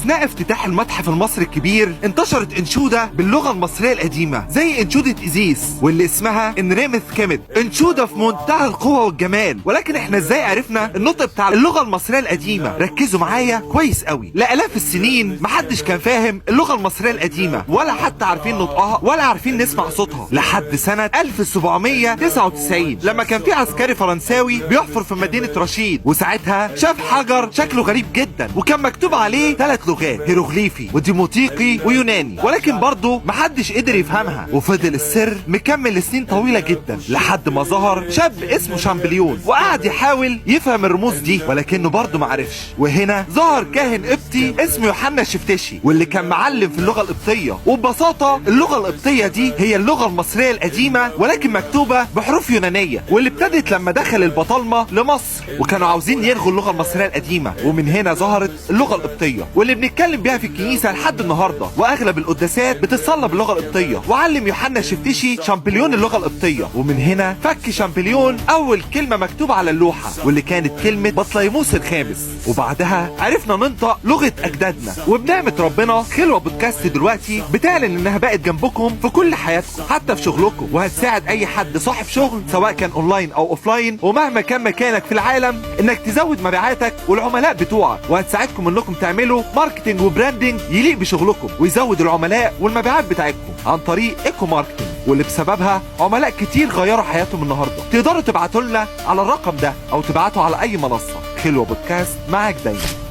اثناء افتتاح المتحف المصري الكبير انتشرت انشودة باللغة المصرية القديمة زي انشودة ايزيس واللي اسمها انريمث كيمت، انشودة في منتهى القوة والجمال. ولكن احنا ازاي عرفنا النطق بتاع اللغة المصرية القديمة؟ ركزوا معايا كويس قوي. لالاف السنين محدش كان فاهم اللغة المصرية القديمة، ولا حتى عارفين نطقها ولا عارفين نسمع صوتها، لحد سنة 1799 لما كان في عسكري فرنساوي بيحفر في مدينة رشيد، وساعتها شاف حجر شكله غريب جدا وكان مكتوب عليه 3 لغات، هيروغليفي وديموطيقي ويوناني، ولكن برضه محدش قدر يفهمها. وفضل السر مكمل لسنين طويلة جدا لحد ما ظهر شاب اسمه شامبليون وقعد يحاول يفهم الرموز دي، ولكنه برضه معرفش. وهنا ظهر كاهن قبطي اسمه يوحنا الشفتشي، واللي كان معلم في اللغة القبطية. وببساطة اللغة القبطية دي هي اللغة المصرية القديمة ولكن مكتوبة بحروف يونانية، واللي ابتدت لما دخل البطالمة لمصر وكانوا عاوزين يلغوا اللغة المصرية القديمة، ومن هنا ظهرت اللغة القبطية واللي بنتكلم بيها في الكنيسة لحد النهاردة، واغلب القداسات بتتصلى باللغة القبطية. وعلم يوحنا الشفتشي شامبليون اللغة القبطية، ومن هنا فك شامبليون اول كلمة مكتوبة على اللوحة واللي كانت كلمة بطليموس الخامس. وبعدها عرفنا ننطق لغة اجدادنا. وبنعمة ربنا خلوة بودكاست دلوقتي بتعلن انها بقت جنبكم في كل حياتكم، حتى في شغلكم، وهتساعد اي حد صاحب شغل سواء كان اونلاين او offline ومهما كان مكانك في العالم، انك تزود مبيعاتك والعملاء بتوعك، وهتساعدكم انكم تعملوا marketing و branding يليق بشغلكم ويزود العملاء والمبيعات بتاعتكم عن طريق eco marketing، واللي بسببها عملاء كتير غيروا حياتهم النهارده. تقدروا تبعتوا لنا على الرقم ده او تبعتوا على اي منصة. خلوة بودكاست معاك دايما.